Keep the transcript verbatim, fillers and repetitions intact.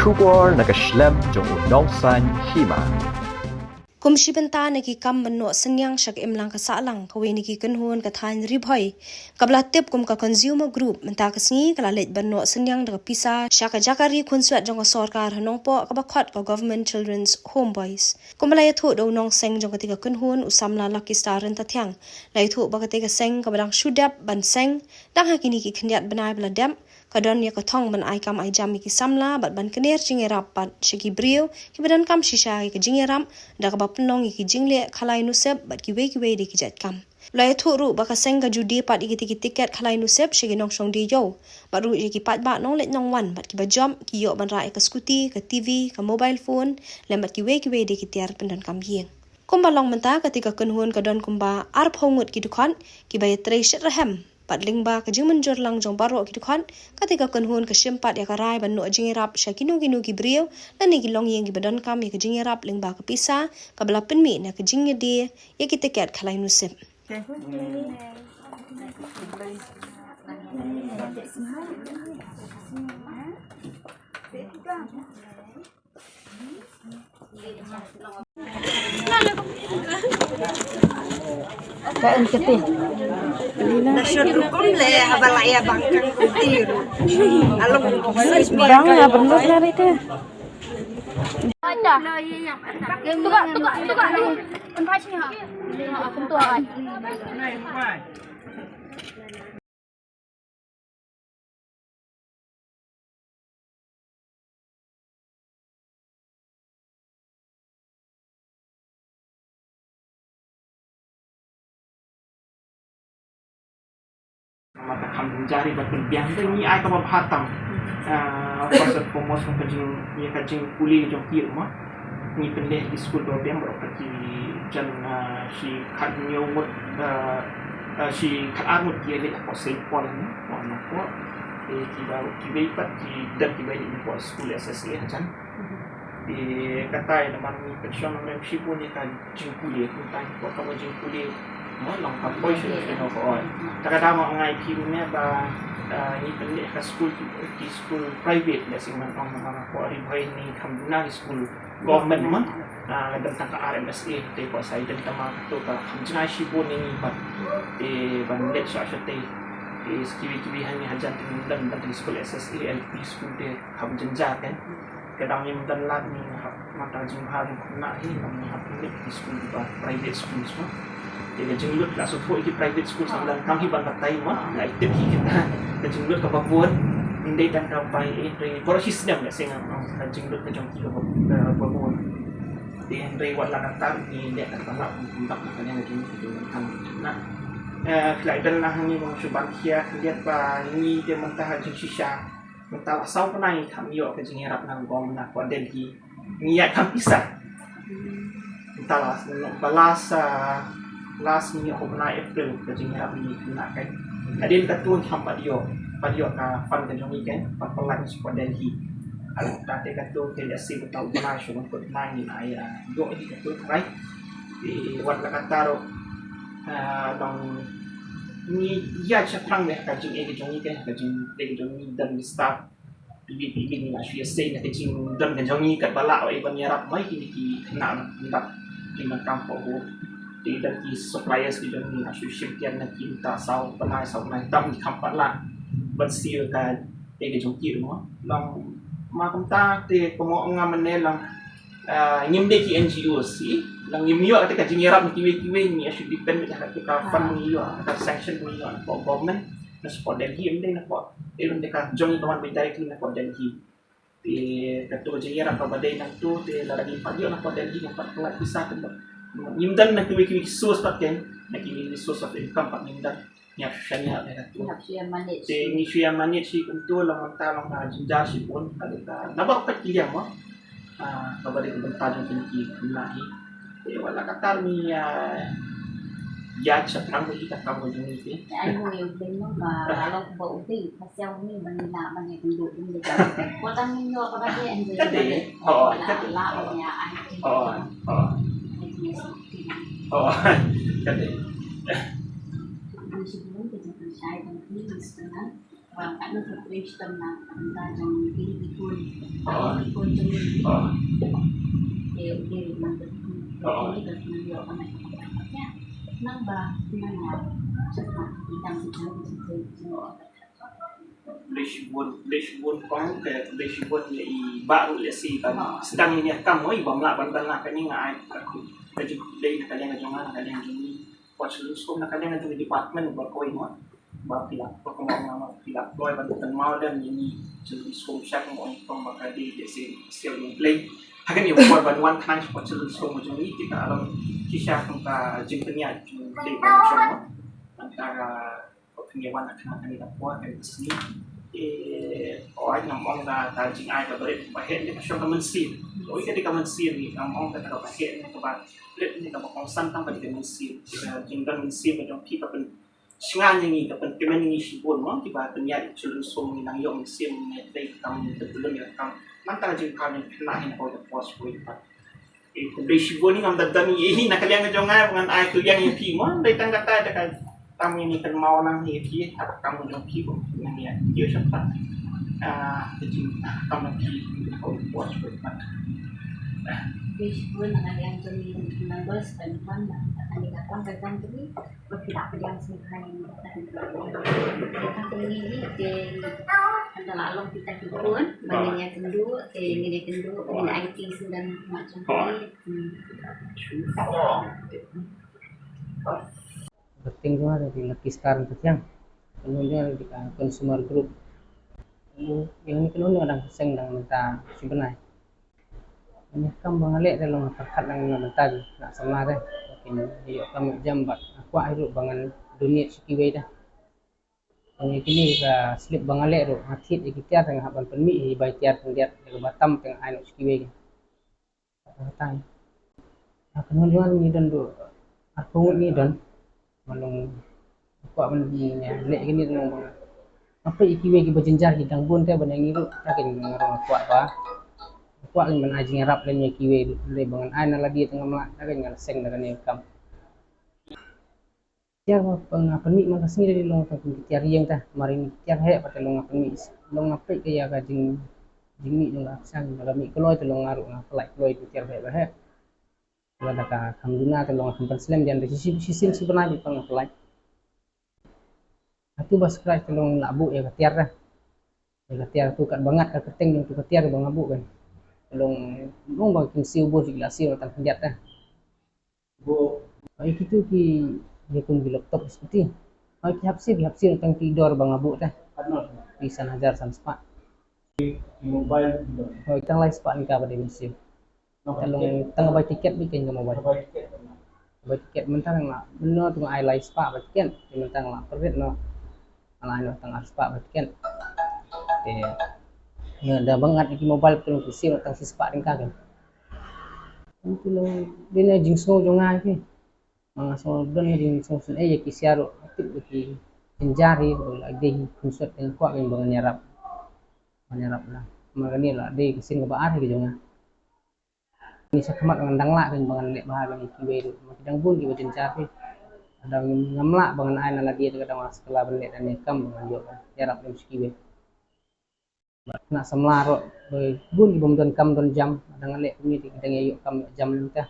Khubor na ka shlem jong u Nongsaiñ Hima. Kum shi bynta na ki kam ban noh synñiang sha ka imlang ka sahlang, kawei na ki kynhun ka thaiñ Ri Bhoi, kaba la tip kum ka Consumer Group, mynta ka sngi ka la leit ban noh synñiang da ka pisa sha ka jaka ri khunswet jong ka sorkar ha Nongpoh kaba khot ka Government Children's Home Boys. Kumba la ïathuh da u nongseng jong katei ka kynhun, u samla Lucky Star Ryntathiang, la ïathuh ba katei ka seng kaba dang shu dep ban seng, dang ha kine ki khyndiat bnai ba la dep, ka don ïa ka thong ban ai kam ai jam ïa ki samla bad ban kyner jingïarap pat sha ki briew kiba donkam shisha ïa ka jingïarap, da kaba pynlong ïa ki jingleh khalai nusip bad kiwei kiwei de ki jait kam. La ïathuh ruh ba ka seng ka ju die pat ïa kitei ki tiket khalai nusip sha ki nongshong die ïew, bad ruh ïa ki paidbah nongleit nongwan bad kiba jop ki ïoh ban rah ïa ka scooty, ka T V, ka mobile phone, lem bad kiwei kiwei de ki tiar pyndonkam ïing. Kumba long mynta, katei ka kynhun ka don kumba arphew ngut ki dkhot kiba ïatrei shitrhem. Bad lyngba ka jingmynjur lang jong baroh ki dkhot, katei ka kynhun ka shim pat ïa ka rai ban noh jingïarap sha kino kino ki briew lane ki longïing kiba donkam ïa ka jingïarap lyngba ka pisa kaba la pynmih na ka jingïadie ïa ki tiket khalai nusip. Bang ya, benar lah itu. Tukar, tukar, tukar. Empat sini ha. Ha, sentuh kan. Namar ka kham jynjar ba pynbiang te ngi ai kaba bha tam. Ah, first and foremost ka jing, ïa ka jingpule jong ki ruh ma. Ngi pynleh ki skul ba biang baroh ka ki jan, ah, shi khat hynñiew ngut, ah, ah, shi khat ar ngut ki ïaleh hapoh Saint Paul ni, hapoh Nongpoh. Te kiba, kiwei pat ki dang kiba ïaleh hapoh skul S S A hajan. Te katai namar ngi pynshong nongrim shibun ïa ka jingpule, kumta ngi kwah kaba jingpule mo long ka poi sha sha no ko oi. Ta ka dei ma nga ïa phi ne ba, ah, ngi pynleh ka skul ki, ki skul private, lehse ngan ong namar hapoh Ri Bhoi ngi kham duna ki skul government mo. Ah, don tang ka R M S A te ko sa ïa don tang ma to ka kham jngai shibun ïa ngi pat. Te ban leh sha sha te. Te kiwei kiwei hangne hajan te don tang skul S S A, L P skul te kham jynjar kan. Ka dang ym don lad ngi hap, mynta jingbha jong khynnah hi, ngi hap pynleh ki skul kiba private schools mo. Te ka jinglut la shu thoh ïa ki private schools, sa dang kam hi ban batai mo, la tip hi kita. Ka jinglut kaba bun, ym dei tang ka bai, eh, dei baroh shi snem, lehse ngan ong, ka jinglut ka jong ki kaba, kaba bun. Te hynrei wat la katta ngi leh kaba lah ban pyndap na ka liang ka jong ki, ka jong ka jinglut. Eh, phi la don la hangne ban shu ban khia khyndiat ba ngi te mynta ha jingshisha. Mynta la saw bnai ngi kham ïoh ka jingïarap na ka government na ka Delhi. Ngi ïaid kham pisa. Mynta la, ba last, ah, last ngi ïoh ka bnai April ka jingïarap ngi khynnah kai. Hadien katu ngi kham pat ïoh, pat ïoh ka fund ka jong ngi kai, pat pynlait na ka Delhi. Hadien katu te lehse mynta u bnai shu ban kut bnai ngi la ïa ïoh hi katu tharai. Te wat la katta ruh, ah, long ngi ïaid shaphrang bha ka jingeh ka jong ngi kai, ka jingeh ka jong ngi don ki staff. Phi, phi, phi, ngi la shu ïasei na ka jingdon ka jong ngi katba lah ïa ban ïarap mai kine ki khynnah na pyndap ki nongkam pahuh. Te don ki suppliers ki jong ngi la shu shim kiad na ki mynta saw bnai, saw bnai tam ngi kham pat lah ban siew ka, te ka jong ki ruh mo. Long ma kumta te kumno nga mynne long, ah, ngim dei ki N G Os hi. Long ngim ïoh te ka jingïarap na kiwei kiwei, ngi la shu depend ha ka fund ngi ïoh, ha ka sanction ngi ïoh na ka government. Na spot Delhi ym dei na spot. Te ym dei ka jong ka wan beit directly na spot Delhi. Te katu ka jingïarap kaba dei nangtu te lada ngim pat ïoh na spot Delhi ngim pat pynlait pisa te. Ngim don na kiwei kiwei source pat ken, na kiwei source of income pat ngim don. Ngi hap shu shaniah te katu. Ngi hap shu ïa manage. Te ngi shu ïa manage shi kumtu long mynta long ka jynjar shibun. Ka dei ka naba pat ki liang mo. Ah, kaba dei ka bynta jong kine ki khynnah hi. Te wat la katta ngi, ah, ïaid shaphrang bad ki ka kam ka jong ngi te. Te ai nguh ïa U Blei mo ba la long ba U Blei u pynshai ïa ngi ba ngi lah ban ïakynduh bad ngi. Wat la ngi ïoh kaba dei, ai nguh ïa U Blei. Ka dei. Hooid, ka dei. Wat la lah ban ïa ai. Hooid, hooid. Ai nguh ïa U Blei. Hooid, ka dei. Ai nguh ïa U Blei ka jingpynshai jong ngi. Ba katno ka trei shitom na ka bynta jong ngi ki khun. Nang ba nang leh shibun, leh shibun kong, ka leh shibun ïa i Bah ruh lehse ban sdang ïa kam, oi, bym lah ban, ban lah kane nga ai ka khu, ka jingkhublei na ka liang ka jong nga, na ka liang jong i Port Shillong School, na ka liang jong i department ba koi mo. Ba phi lah, ba kumno nga mo, phi lah poi ban kynmaw lem ïa i Shillong School sha ka mo, oi, kong ba ka dei lehse sia u Blei. Ha kane ka por ban wan khnang sha Port Shillong School mo jong i, kita long ki sha kong ka jingpynïaid jong u Blei ba jong mo. Antara Phi wan na kane ka por ka sngi. Eh, oi, ngam ong da ka jingai kaba rit ba heh ne ka shong ka mynsiem. Oi, ka dei ka mynsiem ne, ngam ong da kaba heh ne kaba rit ne kaba kongsan, tang ba dei ka mynsiem. Ka jingdon mynsiem ka jong phi ka pynshngaiñ ïa ngi, ka pynkmen ïa ngi shibun mo, kiba pynïaid Shillong School ngi nang ïoh mynsiem ne trei ka kam, ne ka pyllun ïa ka kam. Mynta ka jingkha ne khynnah hin ko da pos ko i pat. Eh, khublei shibun, ngam da don ïa i na ka liang jong nga ba ngan ai tu ïa i phi mo, dei tang kata da ka tam ïa i kynmaw lang ïa i phi, ha ka kam jong phi ba ngan ïa i sha pha. Ah, ka jing kam jong phi ko watch ko mat. Khublei shibun na ka liang jong i members ban wan na ka liang ka kam ka kam jong i. Ba phi lah pdiang sngewbha ïa ngi. Kata ka ngi te hynda la long kita ki khun ba ngin ïa kynduh, te ngin ïa kynduh, ngin ïa aiti sngewdon ma jong phi. Hmm. Ka kyrteng jong nga ka dei Lucky Star Kyrtiang. Kynhun jong nga ka dei ka Consumer Group. Ïa kane ka kynhun jong nga dang seng dang mynta shi bnai. Ïa ka kam ba nga leh te long pyrkhat lang na bynta ki khynnah samla te. Kin ïoh kam ïoh jam bad nga kwah hi ruh ba ngan donate sha kiwei te. Ïa kine ki slip ba nga leh ruh nga thied ïa ki tiar te nga hap ban pynmih ïa i bai tiar khyndiat, ïa kaba tam te nga ai noh sha kiwei ki. Tang. Ka kynhun jong nga ngi don ruh arphew ngut ngi don. Nga long kwah ban leh kine, long ba nga peit ïa kiwei kiba jynjar ki dang bun te ban ïa ngi ruh, ta kane nga ruh nga kwah ba, nga kwah ban ai jingïarap lem ïa kiwei ruh, lei ba ngan ai na lade te ngam lah, ta kane nga la seng da kane ka kam. Tiar ba nga pynmih man ka sngi te long tang ki tiar ïing te, mar ïa ngi ki tiar heh pat te long nga pynmih, long nga peit ka ïa ka jing, jingmih jong ka, ka seng ba ka mih kloi te long nga ruh nga pynlait kloi ki tiar heh ba heh. Lada ka kham duna te long kham pynslem jan te shisien, shisien shi bnai bad pang ka pynlait. Atu ba scratch te long lah buh ïa ka tiar te. Ïa ka tiar tu kat ba ngat ka kyrteng jong tu ka tiar ba nga buh kan. Te long, long ba kin siew bun ki la siew tang khyndiat te. Oi, kitu ki, ïa kum ki laptop, scooty. Oi, ki hap siew, ki hap siew tang ki dor ba nga buh te. Ki san hajar san spah. Mobile. Oi, tang lai spah ni ka ba dei mynsiem. Tang long, tang bai tiket bad kane ka mobile. Bai tiket. Bai tiket mynta nga, mynno tu nga ai lai spah bai tiket, mynta nga la pyrshah noh. Nga la ai noh tang ar spah bai tiket. Te nga da ba ngat ki mobile tu ki siew noh tang shi spah tyngka kan. Itu long dei na jingsngew jong nga ki. Ma nga sngew don na jingsngew sngewsynei ïa ki sha ruh, tip ïa ki jynjar hi, la dei hi khun sut, nga kwah ba ngan ïarap. Ngan ïarap la. Ma kane la dei ka sien kaba ar hi ka jong nga. Ni shakhmat ngan dang lah ba ngan leh bha ïa kiwei ruh. Ma ki dang bun kiba jynjar hi. Lada ngam lah ba ngan ai na lade te ka dang wan skla ban leh da ne kam ba ngan ïoh ban ïarap lem sha kiwei. Bad khynnah samla ruh ba bun ki bym don kam don jam, lada ngan leh kumne te ki dang ïa ïoh kam ïoh jam lem te.